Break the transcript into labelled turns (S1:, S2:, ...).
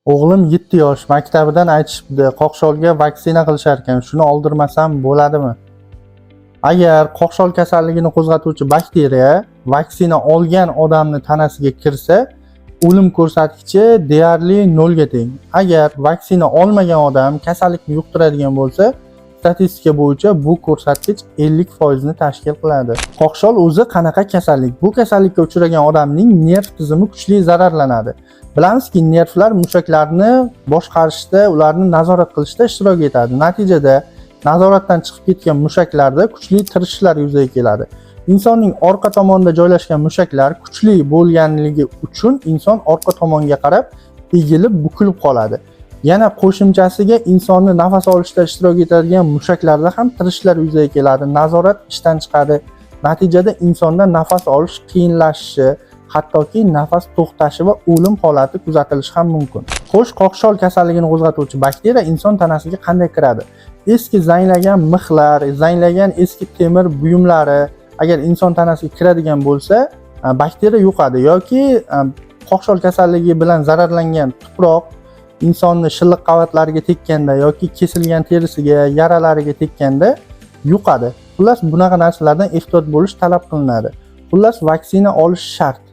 S1: O'g'lim 7 yosh, maktabidan aytishibdi, qoqsholga vaksina qilisharkan, shuni oldirmasam bo'ladimi? Agar qoqshol kasalligini qo'zg'atuvchi bakteriya vaksina olgan odamni tanasiga kirsa, o'lim ko'rsatkichi deyarli nolga teng. Agar vaksina olmagan odam kasallikni yuqtiradigan bo'lsa, statistika bo'yicha bu ko'rsatkich 50% ni tashkil qiladi. Qoqshol o'zi qanaqa kasallik? Bu kasallikka uchragan odamning nerv tizimi kuchli zararlanadi. Bilamizki, nervlar mushaklarni boshqarishda, ularni nazorat qilishda ishtirok etadi. Natijada nazoratdan chiqib ketgan mushaklarda kuchli tirishishlar yuzaga keladi. Insonning orqa tomonida joylashgan mushaklar kuchli bo'lganligi uchun inson orqa tomonga qarab egilib, bukilib qoladi. Yana qo'shimchasiga insonni nafas olishda ishtirok etadigan mushaklarda ham tirishlar yuzaga keladi. Nazorat ishdan chiqadi. Natijada insonda nafas olish qiyinlashishi, hattoki nafas to'xtashi va o'lim holati kuzatilishi ham mumkin. Xo'sh, qoqshol kasalligini qo'zg'atuvchi bakteriya inson tanasiga qanday kiradi? Eski zanglagan mixlar, zanglagan eski temir buyumlari agar inson tanasiga kiradigan bo'lsa, bakteriya yuqadi yoki qoqshol kasalligi bilan zararlangan tuproq insonni shilliq qavatlariga tekkanda yoki kesilgan terisiga, yaralariga tekkanda yuqadi. Xullas, bunaqa narsalardan ehtiyot bo'lish talab qilinadi. Xullas, vaksina olish shart.